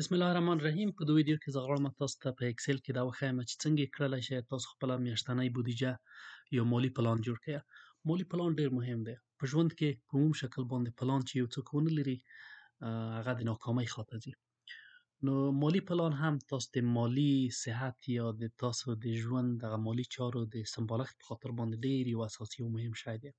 بسم الله الرحمن الرحیم. په دې ویډیو کې زه غواړم تاسو ته په اکسل کې دا وښایم چې څنګه یې کړلی شئ تاسو خپله میاشتنۍ بودیجه یو مالي پلان جوړ کړئ. مالي پلان ډیر مهم دی په ژوند کې. په عموم شکل باندې پلان چې یو څوک ونه لري، هغه د ناکامۍ خواته ځي. نو مالي پلان هم تاسو د مالي صحت یا د تاسو د ژوند دغه مالي چارو د سمبالښت په خاطر باندې ډیر یو اساسي او مهم شی دی.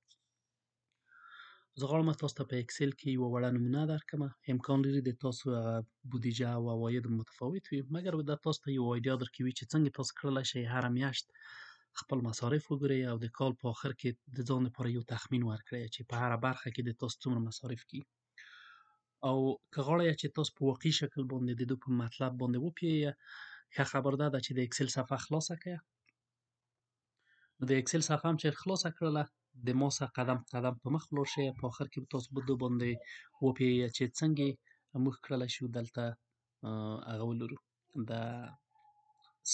زه غواړم تاسو ته په اکسل کې یوه وړه نمونه درکړم. امکان لري د تاسو هغه بودیجه او عواید متفاوت وي، مګر دا تاسو ته یو آیډیا درکوي چې څنګه تاسو کړلی شئ هره میاشت خپل مصارف وګورئ او د کال په آخر کې د ځان لپاره یو تخمین ورکړئ چې په هره برخه کې د تاسو څومره مصارف کیږي. او که غواړئ چې تاسو په واقعي شکل باندې د دې په مطلب باندې وپوهیږئ، ښه خبر دا ده چې د اکسل صفحه خلاصه کړئ. نو د اکسل صفحه هم چې خلاصه کړله، د ما سره قدم قدم په مخ ولاړ شئ. په آخر کې به تاسو به باندې وپوهیږئ چې څنګه موږ کړلی شو دلته هغه ولرو، د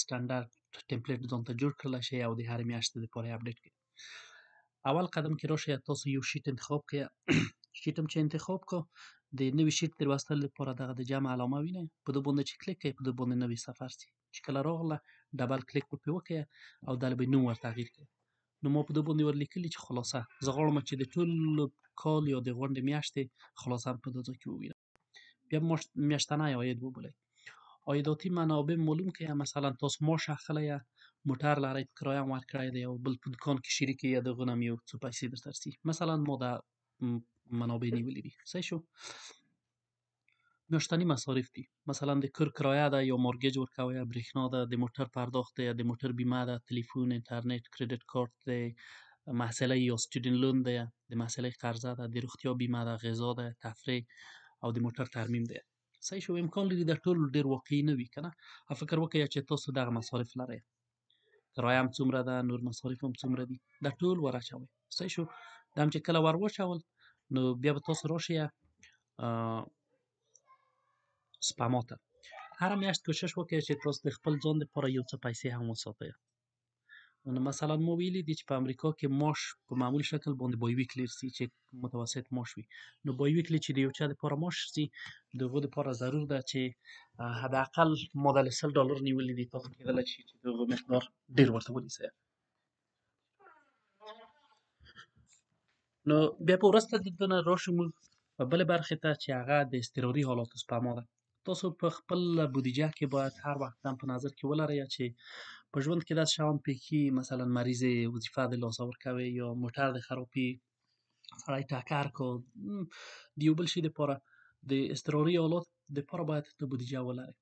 سټنډرډ template ځان ته جوړ کړلی شئ او د هرې میاشتې لپاره یې update کړئ. اول قدم کې راشئ، تاسو یو sheet انتخاب کړئ. sheet هم چې انتخاب کو، د نوي sheet د لوستلو لپاره دغه د جمع علامه وینئ، په ده باندې چې کلیک کړئ، په ده باندې نوې صفحه رسي. چې کله راغله، double click به پرې وکړئ او دله به نوم ور تغییر کړئ. نو ما په ده باندې ورلیکلي چې خلاصه. زه غواړم چې د ټول کال یا د غونډې میاشتې خلاصه هم په دې ځای کې ووینم. بیا میاشتنی عاید وبولئ. عایداتي منابع معلوم کړئ. مثلا تاسو معاش اخلئ، موټر لرئ، په کرایه هم ورکړی دی او بل په دکان کې شریک یا د هغه نه هم یو څو پیسې درته رسي. مثلا ما دا منابع نیولي دي. صحیح شو. میاشتني مصارف دي، مثلا د کور کرایه ده یا mortgage ورکوئ، برېښنا ده، د موټر پرداخت دی، د موټر بیمه ده، تلیفون، انټرنیټ، credit card دی، محصلۍ یا student loan دی، د محصلۍ قرضه ده، د روغتیا بیمه ده، غذا ده، تفریح او د موټر ترمیم دی. صحیح شو. امکان لري دا ټول ډیر واقعي نه وي که نه. فکر وکړئ چې تاسو دغه مصارف لرئ، کرایه هم څومره ده، نور مصارف هم څومره دي، دا ټول ور اچوئ. صحیح شو. دا هم چې کله ور واچول، نو بیا به تاسو راشئ سپما ته. هره میاشت کوشش وکړئ چې تاسو د خپل ځان لپاره یو څه پیسې هم وساتئ. نو مثلا ما ویلي دي چې په امریکا کې معاش په معمول شکل باندې bi-weekly رسي، چې متوسط معاش وي. نو bi-weekly چې د یو چا لپاره معاش رسي، د هغو لپاره ضرور ده چې حداقل ما دلته $100 نیولي دي، تاسو کېدلی شي چې د هغو مقدار ډېر ورته ونیسئ. نو بیا په وروسته د ده نه راشو موږ په بلې برخې ته چې هغه د اضطراري حالاتو سپما ده. تاسو په خپل بودیجه کې باید هر وخت هم په نظر کې ولرئ چې په ژوند کې داسې شیان پېښي، مثلا مریض، وظیفه د لاسه ورکوي یا موټر د خرابي، سړی ټکر کو، د یو بل شي دپاره، د اضطراري حالات دپاره باید ته بودیجه ولرئ.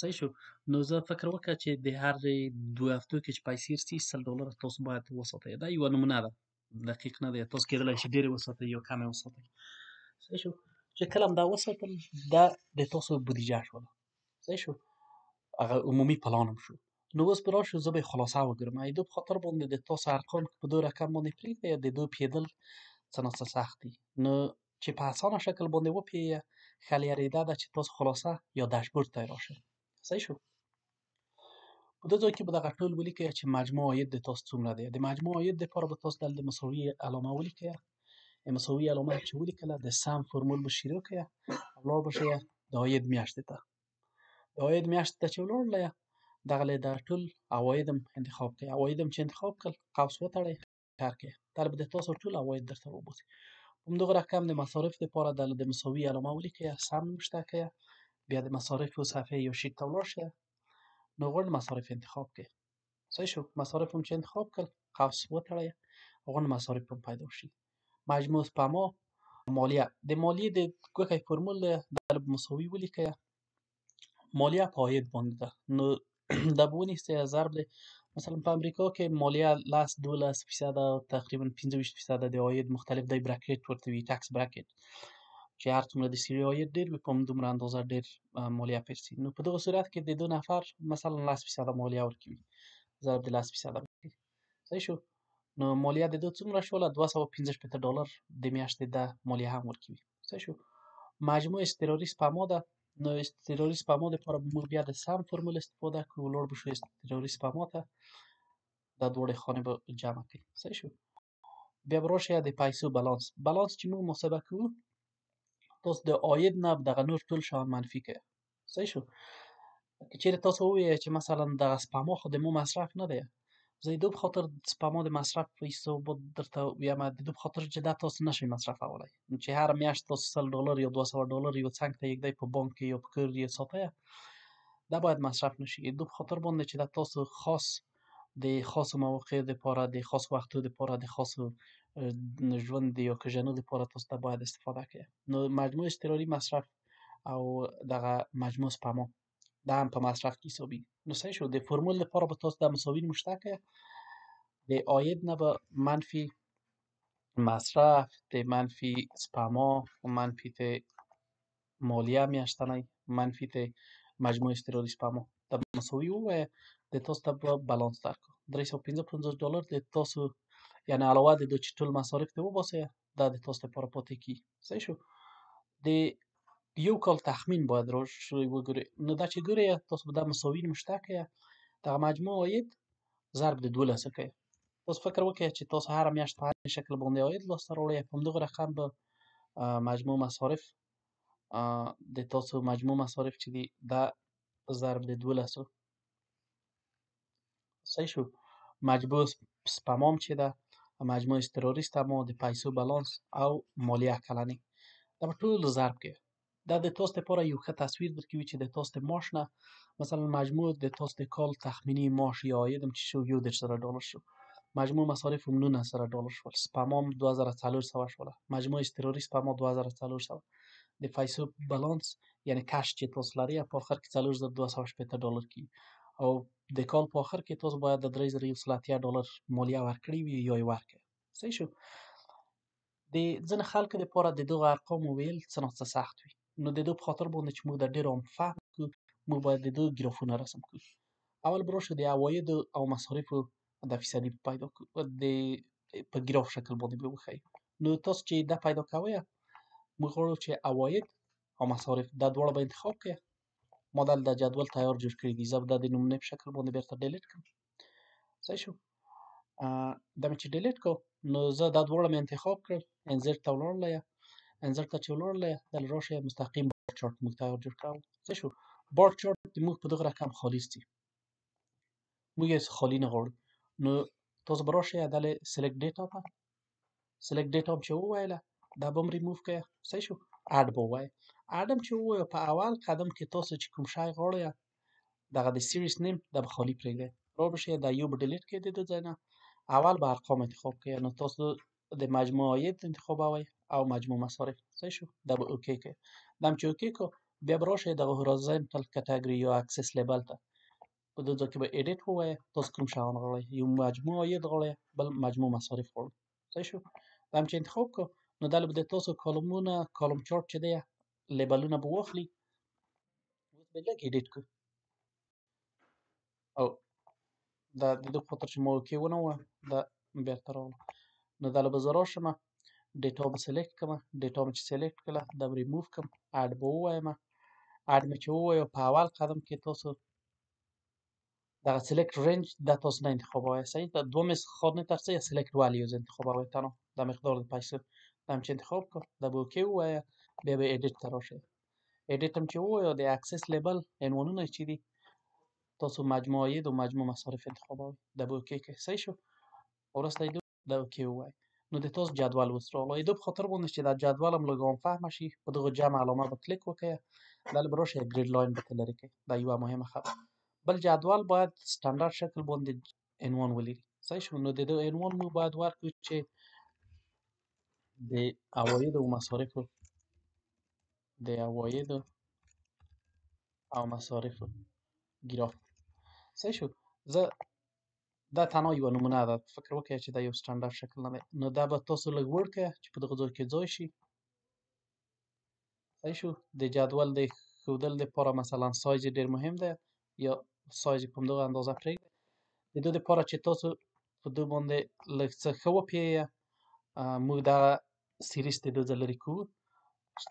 صحیح شو. نو زه فکر وکړه چې د هرې 2 هفتو کې چې پیسې رسي، $100 تاسو باید وساتئ. دا یوه نمونه ده، دقیق نه دی، تاسو کېدلی شي ډېرې وساتئ یا کمې وساتئ. صحیح شو. چې کله هم دا وساتل، دا د تاسو بودیجه شوله. صحیح شو. هغه عمومي پلان هم شو. نو اوس به راشو، زه به یې خلاصه وګورم. د دې په خاطر باندې د تاسو ارقام په دو رقم باندې پرېږدئ، د دو پېدل څه ناڅه سخت دي. نو چې په اسانه شکل باندې وپېیه، ښه لاره یې دا ده چې تاسو خلاصه یا dashboard ته راشئ. صحیح شو. په دې ځای کې به دغه ټول ولیکئ چې مجموع عاید د تاسو څومره دی. د مجموع عاید دپاره به تاسو دلته د مساوي علامه ولیکئ. مساوي علامه چې ولیکله، د SUM فرمول به شروع کړئ او لاړ به شئ د عاید میاشتې ته. د عاید میاشتې ته چې ولاړلی، دغه له دا ټول عواید هم انتخاب کړئ. عواید هم چې انتخاب کړل، قوس وتړئ، کار کړئ، دلته به د تاسو ټول عواید درته وباسي. همدغه رقم د مصارف دپاره دلته د مساوي علامه ولیکئ، سم نوشته کړئ، بیا د مصارفو صفحې یو sheet ته ولاړ شئ، نو غونډ مصارف انتخاب کړئ. صحیح شو. مصارف هم چې انتخاب کړل، قوس وتړئ، غونډ مصارف هم پیدا شي. مجموع سپما، مالیه، د مالیې د ګوښی فرمول دی، دلته به مساوي ولیکئ. مالیه په عاید باندې ده، نو دا به ونیسئ ضرب دی. مثلا په امریکا کې مالیه لس دولس فیصده، تقریبا پنځه ویشت فیصده د عاید مختلف دی، bracket ورته وي، tax bracket، چې هر څومره د سړي عاید ډېر وي، په همدومره اندازه ډېر مالیه پرسي. نو په دغه صورت کې د دو نفر مثلا لس فیصده مالیه ورکوي، ضرب د لس فیصده ورکوي. صحیح شو. نو مالیه د دو څومره شوله؟ $265 د میاشتې ده مالیه هم ورکوي. صحیح شو. مجموع اضطراري سپما ده. نو اضطراري سپما دپاره به موږ بیا د SUM فرمول استفاده کړو، ولاړ به شو اضطراري سپما ته، دا دواړې خانې به جمع کړي. صحیح شو. بیا به راشئ د پیسو balance. balance چې موږ محاسبه کوو، تاسو د عاید نه دغه نور ټول شیان منفي کړئ. صحیح شو. که چیرې تاسو ووایئ چې مثلا دغه سپما خو د مو مصرف نه دی، زه د دې په خاطر سپما د مصرف په حساب درته وایم، د دې په خاطر چې دا تاسو نشئ مصرفولی، چې هر میاشت تاسو 100 ډالر یا 200 ډالر یو څنګ ته یږدئ په بانک کې یا په کور یې ساتئ، دا باید مصرف نشي. د دې په خاطر باندې چې دا تاسو خاص د خاصو مواقعو دپاره، د خاصو وختو دپاره، د خاصو ژوند یا کژنو دپاره تاسو ته باید استفاده کړئ. نو مجموع اضطراري مصرف او دغه مجموع سپما دا هم په مصرف کې حسابي. نو صحیح شو. د فرمول لپاره به تاسو دا مساوي نوشته کړئ، د عاید نه به منفي مصرف، د منفي سپما، منفي د مالیه میاشتنی، منفي د مجموع اضطراري سپما، دا مساوي ووایه، د تاسو ته به بالانس درکړو 355 ډالر د تاسو، یعنی علاوه د دې چې ټول مصارف ته وباسئ، دا د تاسو لپاره پاتې کی. صحیح شو. د یو کال تخمین باید راشي وګورئ. نو دا چې ګورئ تاسو به دا مساوي نوشته کړئ، دغه مجموع عاید ضرب د 12 کړئ. تاسو فکر وکړئ چې تاسو هره میاشت په هر شکل باندې عاید لاسته راوړئ، په همدغه رقم به مجموع مصارف، د تاسو مجموع مصارف چې دي دا ضرب د 12. صحیح شو. مجموع سپما هم چې ده، مجموع اضطراري سپما، د پیسو بالانس او مالیه کلنۍ، دا به ټول ضرب کړئ. دا د تاسو لپاره یو ښه تصویر درکوي چې د تاسو د معاش نه مثلا مجموع د تاسو د کال تخمیني معاش یا عاید هم چې شو 31,000 ډالر شو، مجموع مصارف هم 19,000 ډالر شول، سپما هم 2400 شوله، مجموع اضطراري سپما 2400، د پیسو بالانس یعنی کش چې تاسو لرئ په آخر کې 4260 ډالر کیږي، او د کال په آخر کې تاسو باید د 3180 ډالر مالیه ورکړې وي یا یې ورکړئ. صحیح شو. د ځینې خلکو لپاره د دغو ارقامو ویل څه ناڅه سخت وي، نو د دې په خاطر باندې چې موږ د ډېر عام فهم کړو، موږ باید د دې ګرافونه رسم کړو. اول به راشو د عوایدو او مصارفو د فیصدي پیدا کړو، د په ګراف شکل باندې به وښیو. نو تاسو چې دا پیدا کوئ، موږ غواړو چې عواید او مصارف دا دواړه به انتخاب کړئ. ما دلته جدول تیار جوړ کړی دی، زه به دا د نمونې په شکل باندې بیرته delete کړم. صحیح شو. دا مې چې delete کړو، نو زه دا دواړه مې انتخاب کړل، insert ته ولاړلی، insert ته چې ولاړلی دلته راشئ مستقیم bar chart موږ تیار جوړ کړو. صحیح شو. bar chart د موږ په دغه رقم خالي سي، موږ یې خالي نه غواړو. نو تاسو به راشئ دلته select data ته، select data هم چې وویله دا به هم ریموو کړئ. صحیح شو. add به ووایئ، add هم چې ووایو په اول قدم کې تاسو چې کوم شی غواړئ دغه د series name دا به خالي پرېږدئ، را به شئ دا یو به delete کړئ د دې ځای نه، اول به ارقام انتخاب کړئ. نو تاسو د مجموع عاید انتخابوئ او مجموع مصارف. صحیح شو. دا به okay کړئ. دا هم چې okay کړو، بیا به راشئ دغه horizontal category یا axis label ته، په دې ځای کې به edit ووایئ، تاسو کوم شیان غواړئ، یو مجموع عاید غواړئ، بل مجموع مصارف غواړئ. صحیح شو. دا هم چې انتخاب کړو، نو دلته به د تاسو کالمونه column chart چې دی لیبلونه به واخلي، اوس به لږ edit کړو. او دا د دې په خاطر چې ما okay ونه وه دا بیرته راغله. نو دلته به زه راشم data به select کړم، data مې چې select کړله دا به ریموو کړم، add به ووایم. add مې چې ووایو په اول قدم کې تاسو دغه select range دا تاسو نه انتخابوئ. صحیح، دا دوه مې خانې تر څه یا select values انتخابوئ تنها دا مقدار د پیسو. دا هم چې انتخاب کړو دا به okay ووایه، بیا به edit ته راشئ. edit هم چې ووایو د axis label عنوانونه چې دي تاسو مجموع عاید او مجموع مصارف انتخابوئ، دا به okay کړئ. صحیح شو. وروسته یې دا okay ووایه. نو د تاسو جدول اوس راغلی. د دې په خاطر باندې چې دا جدول هم لږ عام فهمه شي، په دغه جمع علامه به کلیک وکړئ، دلته به راشئ grid line به ته لرې کړئ. دا یوه مهمه خبره. بل جدول باید سټنډرډ شکل باندې عنوان ولري. صحیح شو. نو د دې عنوان موږ باید ورکړو چې د عوایدو او مصارفو، د عوایدو او مصارفو ګراف. صحیح شو. زه دا تنها یوه نمونه ده، فکر وکړئ چې دا یو سټنډرډ شکل نه دی. نو دا به تاسو لږ وړ کړئ چې په دغه ځای کې ځای شي. صحیح شو. د جدول د ښودل دپاره مثلا سایز یې ډېر مهم دی، یا سایز یې په همدغه اندازه پرېږدئ. د دې دپاره چې تاسو په دې باندې لږ څه ښه وپوهېږئ، موږ دغه series د دې ځای لرې کوو،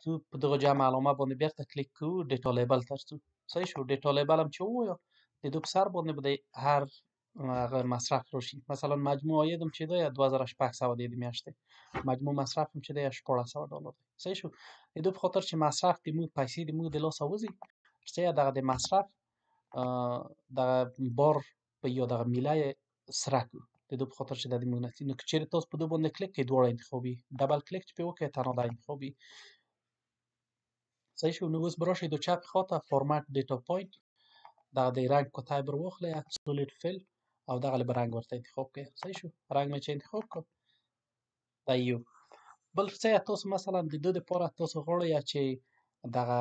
څو په دغه جمع علامه باندې بیرته کلیک کوو، data label ته ځو. صحیح شو. data label هم چې ووایو د دې په سر باندې به د هر هغه مصرف راشي. مثلا مجموع عاید هم چې دی 2600 دی د میاشتې، مجموع مصرف هم چې دی 1600 ډالر دی. صحیح شو. د دې په خاطر چې مصرف د موږ پیسې د موږ د لاسه وځي، څه دغه د مصرف دغه بار په یو دغه میله سره کړو، د دې په خاطر چې د موږ نه. نو که چیرې تاسو په دې باندې کلیک کړئ دواړه انتخابي، double click چې پې وکړئ تنها دا انتخابي. صحیح شو. نو اوس به راشئ د چپ خواته format data point، دغه د رنګ کوتای بر واخلئ، solid fill، او دغه به رنګ ورته انتخاب کړئ. صحیح شو. رنګ مې چې انتخاب کړ دا یو بل څه. تاسو مثلا د دې لپاره تاسو غواړئ چې دغه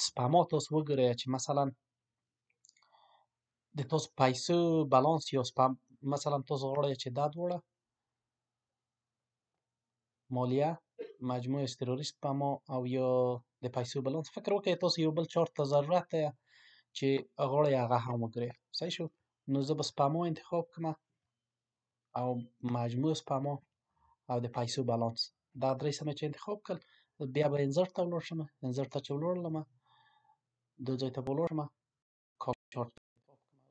سپما تاسو وګورئ چې مثلا د تاسو پیسو بالانس یا سپم، مثلا تاسو غواړئ چې دا دواړه مالیه، مجموع اضطراري سپما او یا د پیسو بالانس، فکر وکړئ تاسو یو بل چارت ته ضرورت دی چې غواړئ هغه هم وګورئ. صحیح شو. نو زه به سپما انتخاب کړم او مجموع سپما او د پیسو بالانس، دا درې څه مې چې انتخاب کړل. بیا به insert ته ولاړ شم. insert ته چې ولاړلم دو ځای ته به ولاړ شم، چارت.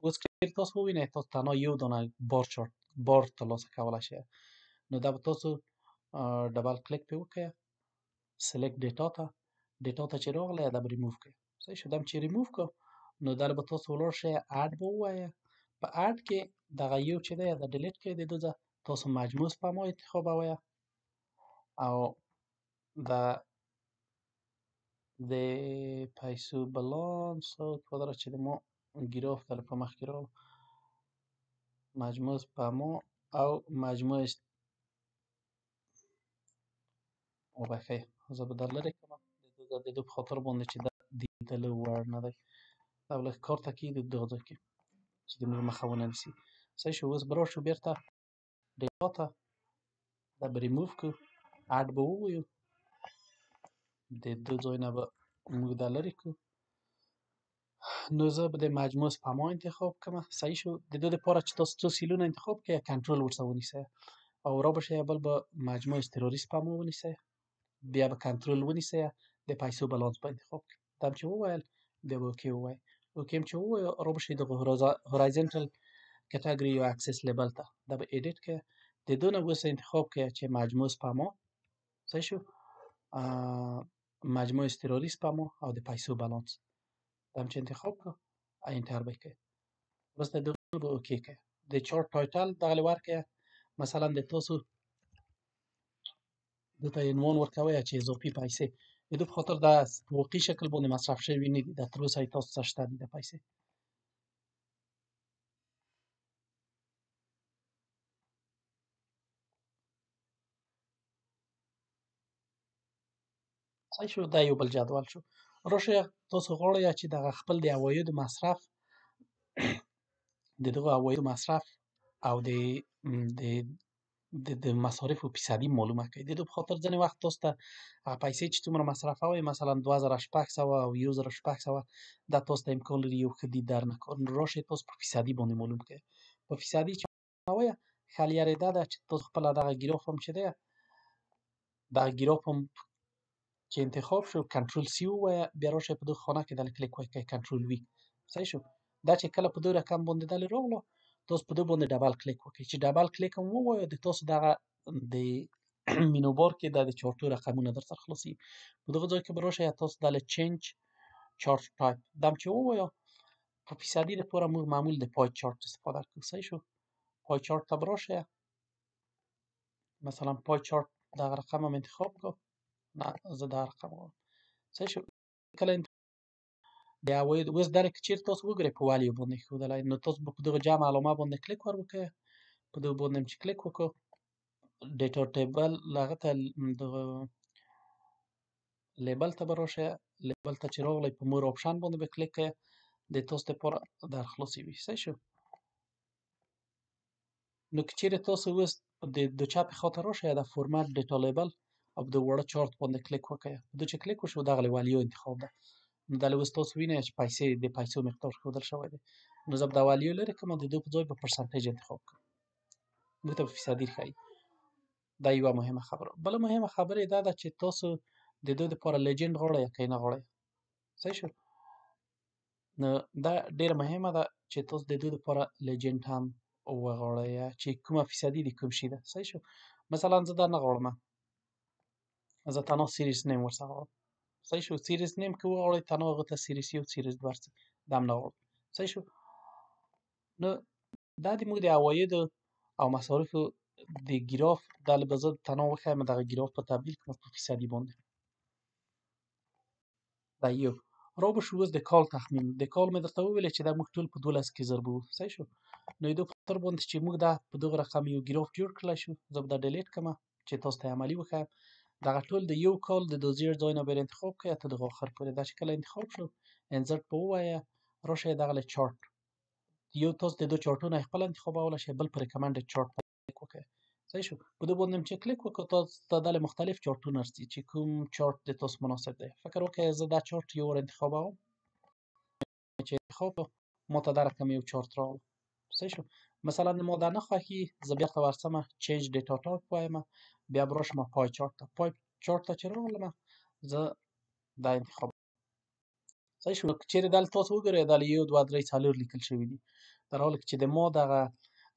اوس که چیرې تاسو ووینئ تاسو تنها یو دانه bar chart bar ترلاسه کولی شئ. نو دا به تاسو double click پې وکړئ، select data ته، data ته چې راغلی دا به ریموو کړئ. صحیح شو. دا چې ریموو کړو نو دا به تاسو ولاړ شئ add به ووایئ. په add کې دغه یو چې دی دا delete کړئ، د دې تاسو مجموع سپما انتخابوئ او دا د پیسو بالانس ودره چې د ما ګراف دله په مخ کې راغله، مجموع سپما او مجموع وبخښئ زه به دا لرې کړم د دې په خاطر باندې چې دا د لیدلو وړ نه دی. دا به لږ کار ته کېږي دغه ځای کې چې د موږ مخه ونه نیسي. صحیح شو. اوس به راشو بېرته data ته، دا به ریموو کړو، add به ووایو، د دې ځای نه به موږ دا لرې کړو. نو زه به د مجموع سپما انتخاب کړم. صحیح شو. د دې لپاره چې تاسو څو سیلونه انتخاب کړئ کنټرول ورسره ونیسئ او را به شئ بل به مجموع اضطراري سپما ونیسئ، بیا به کنټرول ونیسئ، د پیسو بالانس به انتخاب کړئ. دا چې وویل بیا به okay ووایئ. okay هم چې ووایو را به شئ دغه horizontal category یا axis label ته، دا به edit کړئ. د دې نه اوس انتخاب کړئ چې مجموع سپما، صحیح شو، مجموع اضطراري سپما او د پیسو بالانس، دا هم چې انتخاب کړو enter به یې کړئ. وروسته دغه به okay کړئ. د chart title دغه له ورکړئ، مثلا د تاسو دته عنوان ورکوئ چې اضافي پیسې، د دې په خاطر دا په واقعي شکل باندې مصرف شوي نه دي، دا تر اوسه تاسو څه شته دي دا پیسې. صحیح شو. دا یو بل جدول شو. راشئ تاسو غواړئ چې دغه خپل د عوایدو مصرف، د دغه عوایدو مصرف او د د د مصارفو فیصدي معلومه کړئ. د دې په خاطر ځینې وخت تاسو ته هغه پیسې چې څومره مصرفوئ، مثلا 2600 او 1600، دا تاسو ته امکان لري یو ښه دید در نه کړ. نو راشئ تاسو په فیصدي باندې معلوم کړئ. په فیصدي چې معلوموئ ښه لاره دا ده چې تاسو خپله دغه ګراف هم چې دی، دغه ګراف هم چې انتخاب شو control C ووایه، بیا راشئ په دغه خانه کې دلته کلیک وکړئ control V. صحیح شو. دا چې کله په دې رقم باندې دلې راغلو تاسو په دې باندې double click وکړئ. چې double click هم ووایو د تاسو دغه د menu bar کې د چارټو رقمونه در سره خلاصي. په دغه ځای کې به راشئ تاسو دلې change chart type دم چې ووایو په فیصدي لپاره موږ معمول د pie chart استفاده کوو. صحیح شو. pie chart ته به راشئ، مثلا pie chart دغه رقم هم انتخاب کړو، نه زه دا رقم غواړم. صحیح شو. کله د عواید اوس دلته که چیرې تاسو وګورئ په value باندې ښودلی، نو تاسو به په دغه جمع علامه باندې کلیک ور وکړئ. په دغه باندې چې کلیک وکړو data table هغه ته دغه label ته به راشئ. label ته چې راغلی په more option باندې به کلیک کړئ، د تاسو لپاره در خلاصوي. صحیح شو. نو که چیرې تاسو اوس د چپې خواته راشئ د format data label او د واړه چارت باندې کلیک وکړئ، د چې کلیک وشو دغه value انتخاب ده. نو دلته اوس تاسو وینئ چې پیسې د پیسو مقدار ښودل شوی دی. نو زه به دا value لرې کړم، د دې په ځای به percentage انتخاب کړم، موږ ته به فیصدي ښایي. دا یوه مهمه خبره. بله مهمه خبره دا ده چې تاسو د دې لپاره legend غواړئ که نه غواړئ. صحیح شو. نو دا ډیره مهمه ده چې تاسو د دې لپاره legend هم وغواړئ چې کومه فیصدي د کوم شي ده. صحیح شو. مثلا زه دا نه غواړم، زه تنها series name ورڅخه غواړم. صحیح شو. series name که وغواړئ تنها هغه ته series یو series دوه ورځي، دا هم نه غواړو. صحیح شو. نو دا د موږ د عوایدو او مصارفو د ګراف دا به زه تنها وښایم، دغه ګراف په تبدیل کړم په فیصدي باندې. دا یو را به شو. اوس د کال تخمین، د کال مې درته وویل چې دا موږ ټول په 12 کې ضربوو. صحیح شو. نو د خاطر باندې چې موږ دا په دغه رقم یو ګراف جوړ کړلی شو، زه به دا delete کړم چې تاسو ته عملي وښایم. دغه ټول د یو کال د دوزیر ځای نه به انتخاب کړئ ته دغه آخر پورې. دا چې کله انتخاب شو insert به ووایه، راشئ دغه له چارت یو تاسو د دوه چارټونه خپل انتخابولی شئ، بل په recommended chart کلیک وکړئ. صحیح شو. په دې باندې چې کلیک وکړو تاسو ته دلته مختلف چارټونه رسي چې کوم چارټ د تاسو مناسب دی. فکر وکړئ زه دا چارټ یو ور انتخابوم، چې انتخاب ما ته دا رقم یو چارټ راغلی. صحیح شو. مثلا ما دا نه خوښي، زه بیرته ورڅم change data type وایم، بیا به راشم pie chart ته. pie chart ته چې راغلم زه دا انتخاب. صحیح شو. که چیرې دلته تاسو وګورئ دلته 1 2 3 4 لیکل شوي دي، در حال کې چې د ما دغه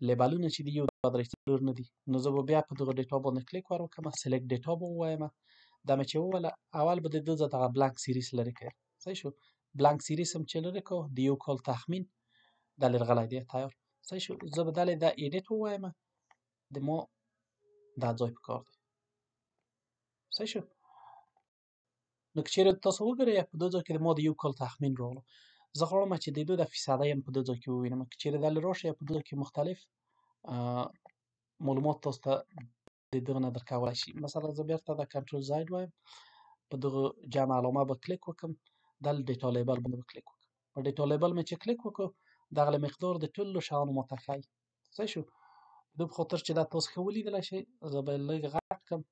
label ونه چې دي 1 2 3 4 نه دي. نو زه به بیا په دغه data باندې کلیک ور وکړم، select data به ووایم. دا مې چې وویله اول به د ده زه دغه blank series لرې کړم. صحیح شو. blank series هم چې لرې کړو د یو کال تخمین دا لرې غلی دی تیار. صحیح شو. زه به دلې دا edit ووایم، د ما دا ځای پکار دی. صحیح شو. نو که چیرې تاسو وګورئ په دې ځای کې د ما د یو کال تخمین راغلو. زه غواړم چې د دوی د فیصدۍ هم په دې ځای کې ووینم. که چیرې دلې راشئ په دې ځای کې مختلف معلومات تاسو ته د دغه نه درکولی شي. مثلا زه بیرته دا control Z وایم، په دغه جمع علامه به کلیک وکړم، دلته data label باندې به کلیک وکړم. په data label مې چې کلیک وکړو دغه مقدار د ټولو شیانو ماته ښایي. صحیح شو. د دې په خاطر چې دا تاسو ښه ولیدلی شئ زه به یې لږ غټ کړم.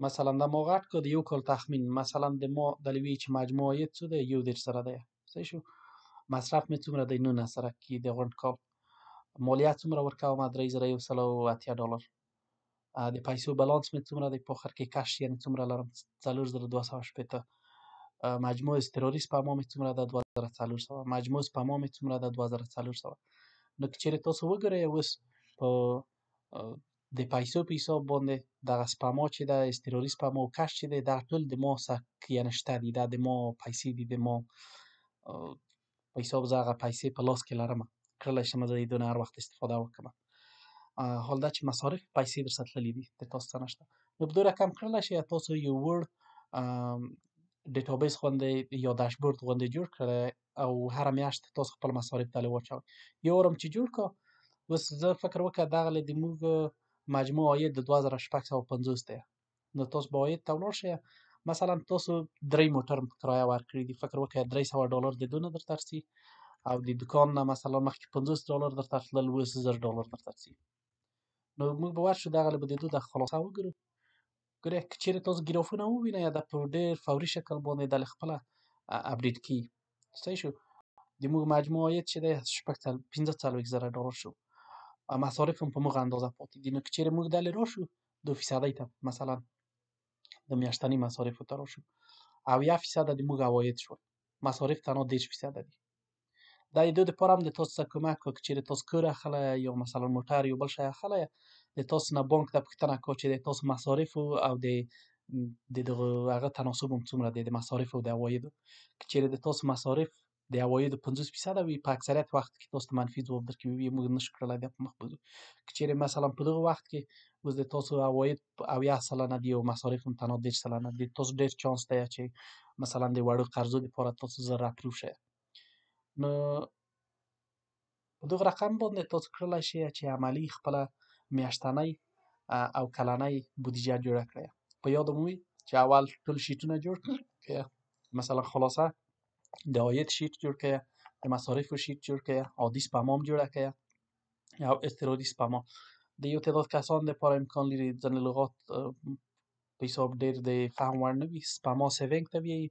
مثلا دا ما غټ کړ د یو کال تخمین، مثلا د ما دلې وی چې مجموع عاید څو دی 31 زره دی. صحیح شو. مصرف مې څومره دی 19 زره کې د غونډ کال. مالیه څومره ورکوم 3180 ډالر. د پیسو بالانس مې څومره دی په آخر کې cash یعنی څومره لرم 4260. مجموع اضطراري سپما مې څومره ده 2400. مجموع سپما مې څومره ده 2400. نو که چیرې تاسو وګورئ اوس په د پیسو په حساب باندې دغه سپما چې ده اضطراري سپما او cash چې دی دا ټول د ما سره یعنی شته دي، دا د ما پیسې دي، د ما په حساب زه هغه پیسې په لاس کې لرم، کړلی شم زه د دې نه هر وخت استفاده وکړم. حال دا چې مصارف پیسې درسره تللي دي د تاسو څه نشته. نو په دې رقم کړلی شئ تاسو یو وړ database غوندې یا داشبورد غوندې جوړ کړی او هره میاشت تاسو خپل مصارف دلې واچوئ. یو وار هم چې جوړ کړه اوس زه فکر وکړه دغه د موږ مجموع عاید د 2650 دی. نو تاسو به عاید ته ولاړ شئ، مثلا تاسو درې موټر په کرایه ورکړي دي، فکر وکړئ 300 ډالر د دونه درته رسي او د دکان نه مثلا مخکې 50 ډالر درته تلل اوس 1000 ډالر درته رسي. نو موږ به ورشو دغه به د دوی د خلاصه وګورو. ګورئ که چیرې تاسو ګرافونه ووینئ دا په ډېر فوري شکل باندې دلې خپله update کیږي. صحیح شو. د موږ مجموع عاید چې دی 45 زره ډالر شو، مصارف هم په موږ اندازه پاتې دي. نو که چیرې موږ دلې راشو دو فیصدۍ ته مثلا د میاشتني مصارفو ته راشو او 1% د موږ عواید شول، مصارف تنها 30% دي. دا د دوی دپاره هم د تاسو څخه کمک وکړي. که چیرې تاسو کور اخلی یا مثلا موټر یو بل شی اخلی د تاسو نه بانک ته پوښتنه کوي چې د تاسو مصارفو او د دغه هغه تناسب هم څومره دی د مصارفو او د عوایدو. که چیرې د تاسو مصارف د عوایدو 50% وي په اکثریت وخت کې تاسو ته منفي ځواب درکوي، موږ نشو کړلی دا په مخ بوځو. که چیرې مثلا په دغه وخت کې اوس د تاسو عواید 70% دي او مصارف هم تنها 30% دي، تاسو ډېر چانس دی چې مثلا د وړو قرضو دپاره تاسو زر approve شئ. نو په دغه رقم باندې تاسو کړلی شئ چې عملي خپله میاشتنۍ او کلنۍ بودیجه جوړه کړئ. په یاد مو وي چې اول ټول sheet ونه جوړ کړئ، مثلا خلاصه د عاید sheet جوړ کړئ، د مصارفو sheet جوړ کړئ، عادي سپما هم جوړه کړئ او اضطراري سپما. د یو تعداد کسان دپاره امکان لري ځینې لغات په حساب ډېر د فهم وړ نه وي. سپما saving ته وایي،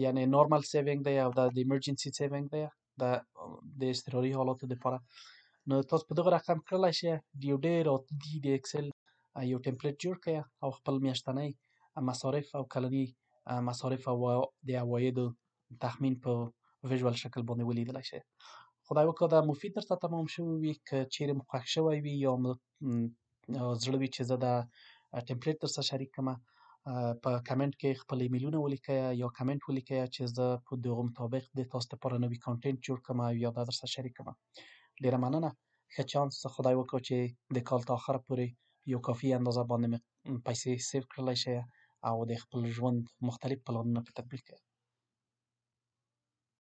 یعنی normal saving دی او دا د emergency saving دی، دا د اضطراري حالاتو دپاره. نو تاسو په دغه رقم کړلی شئ یو ډېر عادي د Excel یو template جوړ کړئ او خپل میاشتنی مصارف او کلني مصارف او د عوایدو تخمین په visual شکل باندې ولیدلی شئ. خدای وکړه دا مفید درته تمام شوی وي. که چیرې مو خوښ شوی وي یا مو زړه وي چې زه دا ټمپلیټ درسره شریک کړم، په کمنټ کې خپل ایمیلونه ولیکئ یا کمنټ ولیکئ چې زه په دغه مطابق د تاسو لپاره نوی کانټینټ جوړ کړم او یا دا درسره شریک کړم. ډیره مننه، ښه چانس. خدای وکړه چې د کال تر اخره پورې یو کافي اندازه باندې پیسې سیو کړلی شئ او د خپل ژوند مختلف پلانونه په تطبیق کړئ.